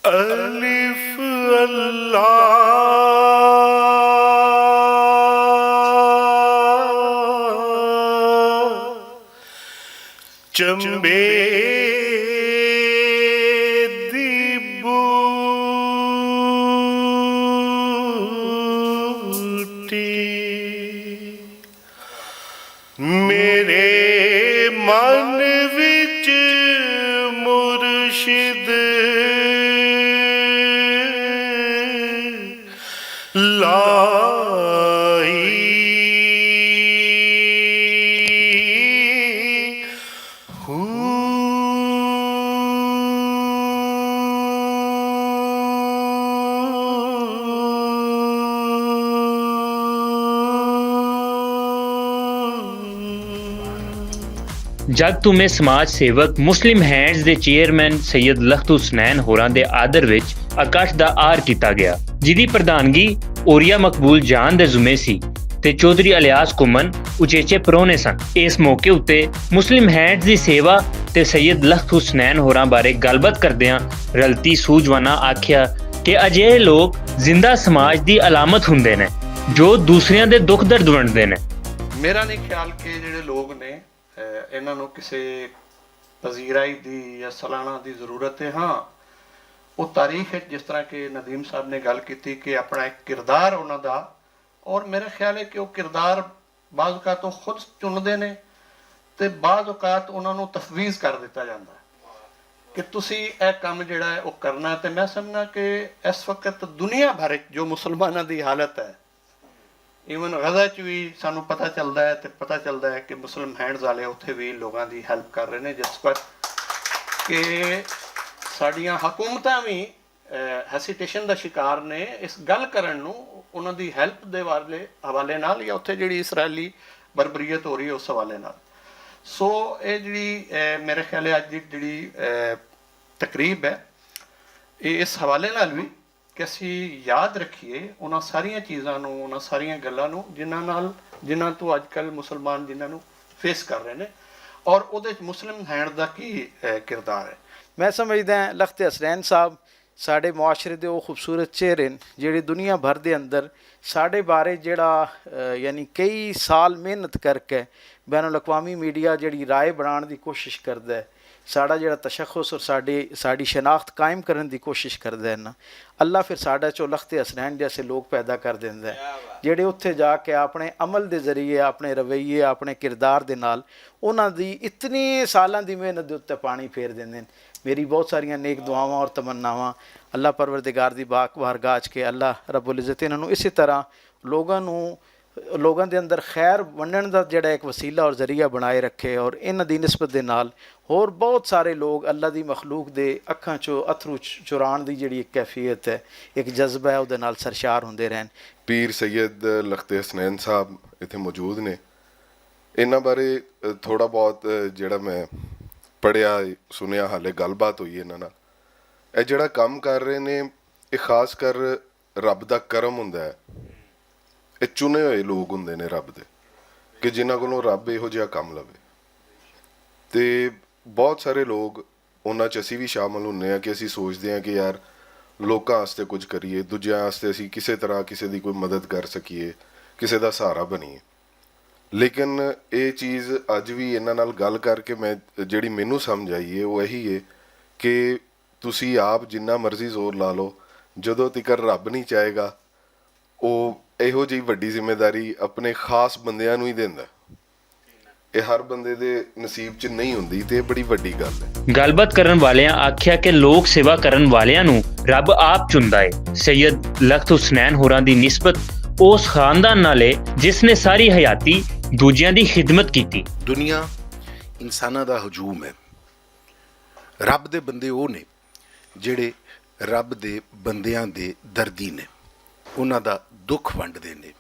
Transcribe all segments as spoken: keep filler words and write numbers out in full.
الف اللہ چمبے دی بوٹی میرے من وچ مرشد لائی ہو۔ جگ توں میں سماج سیوک مسلم ہینڈز دے چیئرمین سید لخت حسنین ہوراں دے آدر وچ اکٹھ دا آر کیتا گیا، جدی پردھانگی اوریا مقبول جان دے ذمے سی تے چوہدری الیاس کمن اچیچے پرونے سن۔ اس موقع اتے مسلم ہینڈز دی سیوا تے سید لخت حسنین ہوراں بارے گل بات کردیاں رلتی سوجوانا آکھیا کہ اجہے لوگ زندہ سماج دی علامت ہوندے نے جو دوسریاں دے دکھ درد ونڈدے نے۔ میرا نہیں خیال کہ جڑے لوگ نے، اے، انہاں نوں کسے پذیرائی دی یا سلانہ دی ضرورت ہے۔ ہاں، وہ تاریخ ہے، جس طرح کہ ندیم صاحب نے گل کی تھی کہ اپنا ایک کردار انہاں دا، اور میرا خیال ہے کہ وہ کردار بعض اوقات وہ خود چندے نے تے بعض اوقات انہاں نوں تفویض کر دتا جاندا ہے کہ تسی اے کم جڑا ہے وہ کرنا ہے۔ تے میں سمجھنا کہ اس وقت دنیا بھر وچ جو مسلماناں دی حالت ہے، ایون غزہ چ وی سانوں پتہ چلدا ہے تے پتہ چلدا ہے کہ مسلم ہینڈز والے اوتھے وی لوگاں دی ہیلپ کر رہے نے، جس پر کہ ساڈیاں حکومتاں وی، اے، ہیسیٹیشن دا شکار نے اس گل کرن نوں، انہاں دی ہیلپ دے والے حوالے نال یا اوتھے جڑی اسرائیلی بربریت ہو رہی ہے اس حوالے نال۔ سو اے جڑی، اے، میرے خیال ہے اج دی جڑی، اے، تقریب ہے، اے اس حوالے نال وی کہ اسی یاد رکھیے انہاں ساریاں چیزاں نوں، انہاں ساریاں گلاں نوں، جنہاں نال، جنہاں تو اج کل مسلمان جنہاں نوں فیس کر رہے نے، اور اودے وچ مسلم ہینڈ دا کی، اے، کردار ہے۔ میں سمجھدا ہاں لخت حسنین صاحب ساڈے معاشرے دے او خوبصورت چہرے نے جڑے دنیا بھر دے اندر ساڈے بارے جڑا، اے، یعنی کئی سال محنت کر کے بین الاقوامی میڈیا جڑی رائے بنان دی کوشش کردا ہے، ساڈا جڑا تشخص اور ساڈی، ساڈی شناخت قائم کرن دی کوشش کردا ہے نا، اللہ پھر ساڈا چو لخت حسنین جیسے لوگ پیدا کر دیندا ہے، جڑے اتھے جا کے اپنے عمل دے ذریعے، اپنے رویے، اپنے کردار دے نال انہاں دی اتنی سالاں دی محنت دے اُتے پانی پھیر دیندے نے۔ میری بہت ساریاں نیک دعاواں اور تمناواں اللہ پروردگار دی باک بارگاہ چ کہ اللہ رب العزت انہاں نوں اسی طرح لوگاں نوں، لوگاں دے اندر خیر ونڈن دا جڑا ایک وسیلہ اور ذریعہ بنائے رکھے اور انہاں دی نسبت دے نال ہور بہت سارے لوگ اللہ دی مخلوق دے اکھاں چوں اتھرو چ-، چران دی جڑی ایک کیفیت ہے، ایک جذبہ ہے، اودے نال سرشار ہوندے رہن۔ پیر سید لخت حسنین صاحب اتھے موجود نے۔ انہاں بارے، اے، تھوڑا بہت، اے، جڑا میں پڑھیا، سنیا، حالے گل بات ہوئی انہاں نال۔ اے جڑا کم کر رہے نے، اے خاص کر رب دا کرم ہوندا ہے۔ اے چنے ہوئے لوگ ہوندے نے رب دے، کہ جنہاں کولوں رب ایہو جہا کم لوے۔ تے بہت سارے لوگ، انہاں چ اسی بھی شامل ہوندے ہاں کہ اسی سوچدے ہاں کہ یار، لوکاں واسطے کچھ کریے، دوجیاں واسطے اسی کسے طرح کسے دی کوئی مدد کر سکیے، کسے دا سہارا بنیے۔ لیکن اے چیز اج وی انہاں نال گل کر کے میں، جڑی مینوں سمجھ آئی ہے، وہ یہی ہے کہ تسی آپ جنہ مرضی زور لا لو، جدوں تکر رب نہیں چاہے گا، او ایہو جہی وڈی ذمہ داری اپنے خاص بندیاں نوں ہی دیندا ہے۔ اے ہر بندے دے نصیب چ نہیں ہوندی تے اے بڑی وڈی گل ہے۔ گل بات کرن والیاں آکھیا کہ لوک سیوا کرن والیاں نوں رب آپ چندا ہے۔ سید لخت حسنین ہوراں دی نسبت اس خاندان نال ہے جس نے ساری حیاتی دوجیاں دی خدمت کیتی۔ دنیا انساناں دا ہجوم ہے۔ رب دے بندے او نے جڑے رب دے بندیاں دے دردی نے، انہاں دا دکھ ونڈدے نے،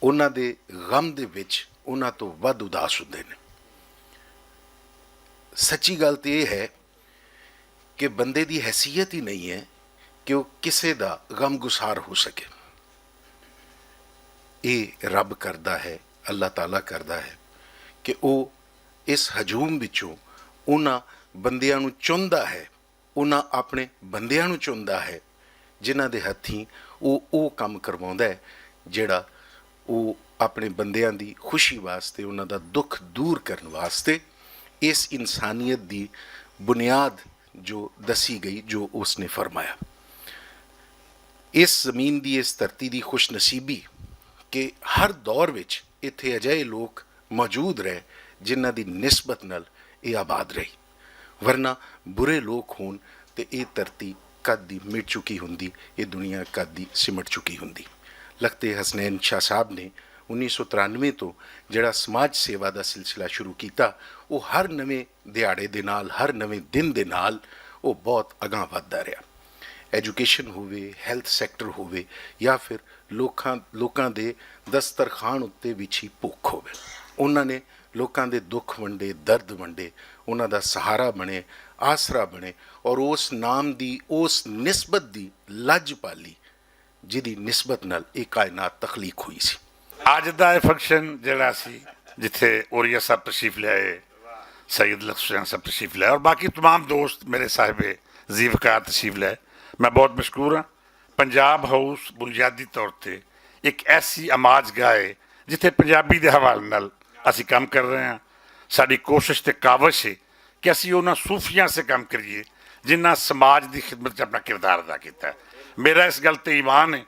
انہاں دے غم دے وچ انہاں تو ودھ اداس ہوندے نے۔ سچی گل تے اے ہے کہ بندے دی حیثیت ہی نہیں ہے کہ وہ کسے دا غم گسار ہو سکے۔ اے رب کردا ہے، اللہ تعالیٰ کردا ہے کہ او اس ہجوم وچوں انہاں بندیاں نوں چندا ہے انہاں اپنے بندیاں نوں چندا ہے، جنہاں دے ہتھیں او او کم کرواوندا ہے جڑا او اپنے بندیاں دی خوشی واسطے، انہاں دا دکھ دور کرن واسطے، اس انسانیت دی بنیاد جو دسی گئی، جو اس نے فرمایا۔ اس زمین دی، اس دھرتی دی خوش نصیبی کہ ہر دور وچ اتھے اجہے لوک موجود رہے جنہاں دی نسبت نال اے آباد رہی، ورنہ برے لوک ہون تے اے دھرتی کد دی مٹ چکی ہوندی، اے دنیا کد دی سمٹ چکی ہوندی۔ لختے حسنین شاہ صاحب نے انیس سو ترانوے تو جڑا سماج سیوا دا سلسلہ شروع کیتا، او ہر نویں دیہاڑے دے نال، ہر نویں دن دے نال او بہت اگاں ودھدا رہیا۔ ایجوکیشن ہووے، ہیلتھ سیکٹر ہووے، یا پھر لوکاں لوکاں دے دسترخوان اُتے وچھی بھوک ہووے، انہاں نے لوکاں دے دکھ ونڈے، درد ونڈے، انہاں دا سہارا بنے، آسرا بنے، اور اس نام دی، اس نسبت دی لج پالی، جدی نسبت نال ایک کائنات تخلیق ہوئی سی۔ اج دا اے فنکشن جڑا سی، جتھے اوریا صاحب تشریف لے آئے، سید لطف حسین صاحب تشریف لے آئے، اور باقی تمام دوست میرے صاحب زیوکار تشریف لے آئے، میں بہت مشکور ہاں۔ پنجاب ہاؤس بنیادی طور تے ایک ایسی آماج گاہ ہے، جتھے پنجابی دے حوالے نال اسی کم کر رہے ہاں۔ ساڈی کوشش تے کاوش ہے کہ اسی انہاں صوفیاں سے کم کریے، جنہاں سماج دی خدمت چ اپنا کردار ادا کیتا ہے۔ میرا اس گل تے ایمان ہے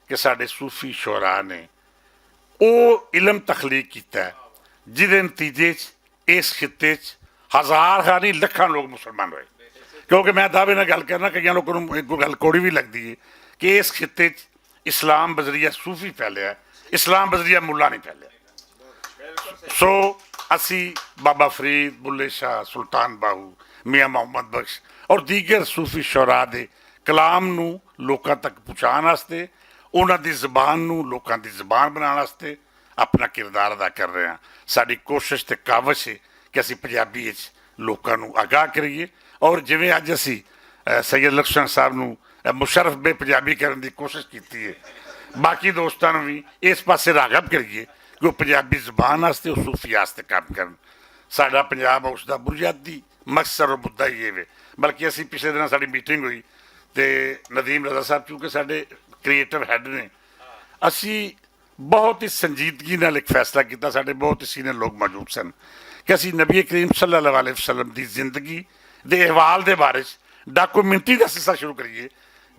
کہ ساڈے صوفی شعراء نے او علم تخلیق کیتا ہے، جدے نتیجے چ اس خطے چ ہزار ہزار نہیں، لکھاں لوگ مسلمان ہوئے۔ کیونکہ میں دعوے نال گل کرنا، کئیاں لوگوں نوں ایک گل کوڑی بھی لگدی ہے کہ اس خطے چ اسلام بذریعہ صوفی پھیلیا ہے، اسلام بذریعہ ملا نہیں پھیلیا۔ سو اسی بابا فرید، بلے شاہ، سلطان باہو، میاں محمد بخش اور دیگر صوفی شعراء دے کلام نوں لوکاں تک پہنچان واسطے، انہاں دی زبان نوں لوکاں دی زبان بنان واسطے اپنا کردار ادا کر رہے ہاں۔ ساڈی کوشش تے کاوش ہے کہ اسی پنجابی وچ لوکاں نوں آگاہ کریے، اور جویں اج اسی، اے، سید لکشمن صاحب نوں، اے، مشرف بے پنجابی کرن دی کوشش کیتی ہے، باقی دوستاں نوں بھی اس پاسے راغب کریے کہ وہ پنجابی زبان واسطے اور صوفی واسطے کام کرن۔ ساڈا پنجاب اس دا بنیادی مقصد اور مدعا یہ وے، بلکہ اسی پچھلے دن ساڈی میٹنگ ہوئی تے ندیم رضا صاحب چونکہ ساڈے کریئیٹو ہیڈ نے، اسی بہت ہی سنجیدگی نال ایک فیصلہ کیتا، ساڈے بہت ہی سینئر لوگ موجود سن کہ اسی نبی کریم صلی اللہ علیہ وسلم دی زندگی دے احوال دے بارے چ ڈاکومنٹری دا سلسلہ شروع کریے،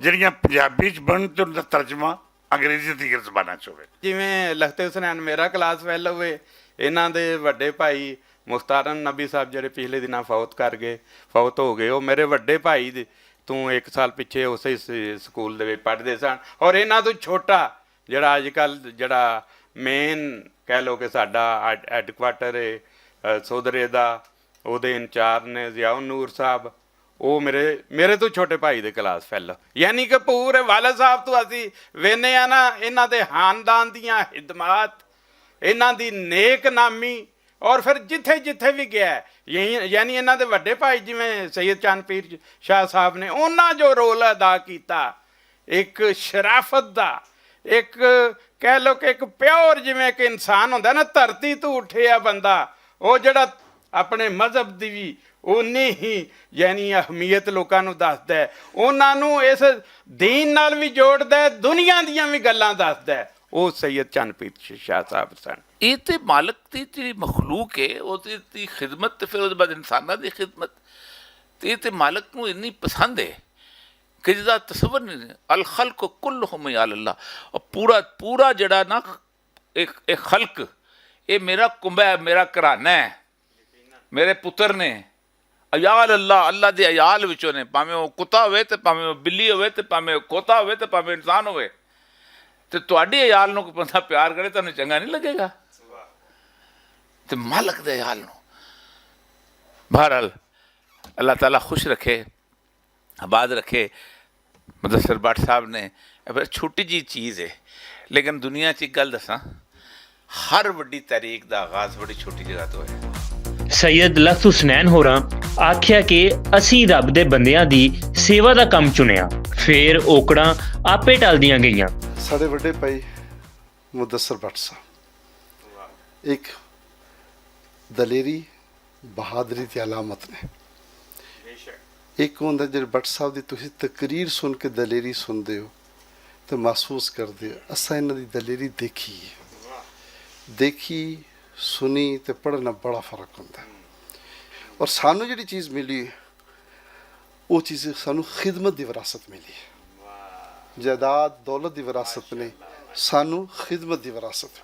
جڑیاں پنجابی چ بن تے ان دا ترجمہ انگریزی دیگر زباناں چ ہوئے۔ جویں لختے حسنین میرا کلاس فیلو ہوئے، انہاں دے وڈے بھائی مختارن نبی صاحب جڑے پچھلے دناں فوت کر گئے، فوت ہو گئے، او میرے وڈے بھائی دے توں ایک سال پچھے اسے س-، سکول دے وچ پڑھدے سن، اور انہاں توں چھوٹا جڑا اج کل جڑا مین کہہ لو کہ ساڈا ہیڈ، ہیڈ کوارٹر ہے، اے، سودرے دا، او دے انچارج نے ضیاء النور صاحب، او میرے، میرے تو چھوٹے بھائی دے کلاس فیلو، یعنی کہ پورے والد صاحب تو اسی وینے آ نا، انہاں دے خاندان دیاں خدمات، انہاں دی نیک نامی، اور پھر جتھے جتھے بھی گیا ہے، یعنی، یعنی انہاں دے وڈے بھائی جویں سید چاند پیر شاہ صاحب نے، انہاں جو رول ادا کیتا، ایک شرافت دا، ایک کہہ لو کہ ایک پیور، جویں ایک انسان ہوندا نا، دھرتی تو اٹھیا بندہ، او جڑا اپنے مذہب دی بھی اونی ہی، یعنی اہمیت لوکاں نوں دسدا ہے، انہاں نوں اس دین نال بھی جوڑدا ہے، دنیا دیاں بھی گلاں دسدا ہے۔ او سید چند پیر شاہ صاحب سن۔ اے تے مالک دی جڑی مخلوق ہے، او دی، دی خدمت تے پھر اودے بعد انساناں دی خدمت، تے اے تے مالک نوں اتنی پسند ہے کہ جدا تصور نہیں۔ الخلق کلہم یا اللہ، اور پورا، پورا جڑا نا ایک، ایک خلق، اے میرا کنبہ ہے، میرا گھرانہ ہے، میرے پتر نے، عیال اللہ، اللہ دے عیال وچوں نے، پاویں او کتا ہوئے تے پاویں او بلی ہوئے تے پاویں او کھوتا ہوئے تے پاویں انسان ہوئے۔ تے تہاڈی عیال نوں کوئی بندہ پیار کرے، تانوں چنگا نہیں لگے گا؟ تے مالک دے عیال نوں۔ بہرحال، اللہ تعالیٰ خوش رکھے، آباد رکھے۔ مدثر بٹ صاحب نے، اے بڑی چھوٹی جی چیز ہے، لیکن دنیا چ ایک گل دساں، ہر وڈی تحریک دا آغاز بڑی چھوٹی جگہ تو ہے۔ سید لخت حسنین ہوراں آکھیا کہ اسی رب دے بندیاں دی سیوا دا کم چنیا، فیر اوکڑاں آپے ٹالدیاں گئیاں۔ ساڈے وڈے بھائی مدثر بٹ صاحب ایک دلیری، بہادری دی علامت نے۔ ایک ہوندا جڑے بٹ صاحب دی تسی تقریر سن کے دلیری سندے ہو تے محسوس کردے ہو، اساں انہاں دی دلیری دیکھی ہے۔ دیکھی، سنی تے پڑھنا بڑا فرق ہوندا ہے۔ اور سانو جڑی چیز ملی، وہ چیز سانو خدمت دی وراثت ملی۔ جائیداد دولت دی وراثت نے، سانو خدمت دی وراثت۔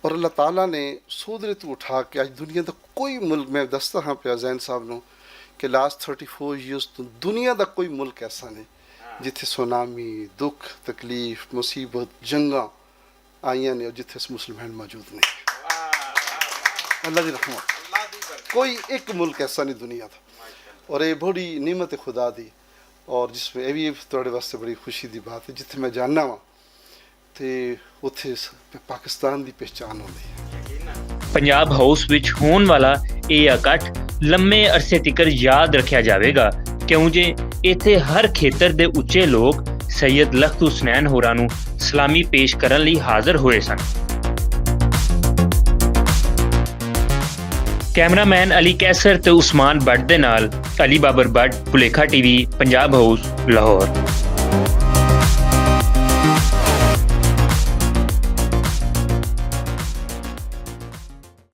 اور اللہ تعالیٰ نے سودرے تو اٹھا کے اج دنیا دا کوئی ملک، میں دستا ہاں پیا زین صاحب نو کہ لاسٹ تھرٹی فور ایئرز تو دنیا دا کوئی ملک ایسا نہیں جتھے سونامی، دکھ، تکلیف، مصیبت، جنگاں آئیاں نے اور جتھے اس مسلمان موجود نہیں۔ اللہ دی رحمت۔ کوئی ایک ملک ایسا نہیں دنیا دا۔ اور یہ بڑی نعمت خدا دی، اور جس میں یہ بھی تھوڑے واسطے بڑی خوشی دی بات ہے، جتھے میں جاننا واں تے اتھے س-، پاکستان دی پہچان ہوندی ہے۔ پنجاب ہاؤس وچ ہون والا اے اکٹھ لمے عرصے تکر یاد رکھیا جاوے گا، کیوں جے ایتھے ہر کھیتر دے اچے لوگ سید لخت حسنین ہوراں نوں سلامی پیش کرن لئی حاضر ہوئے سن۔ کیمرہ مین علی کیسر تے عثمان بٹ دے نال علی بابر بٹ، پلیکھا ٹی وی، پنجاب ہاؤس، لاہور۔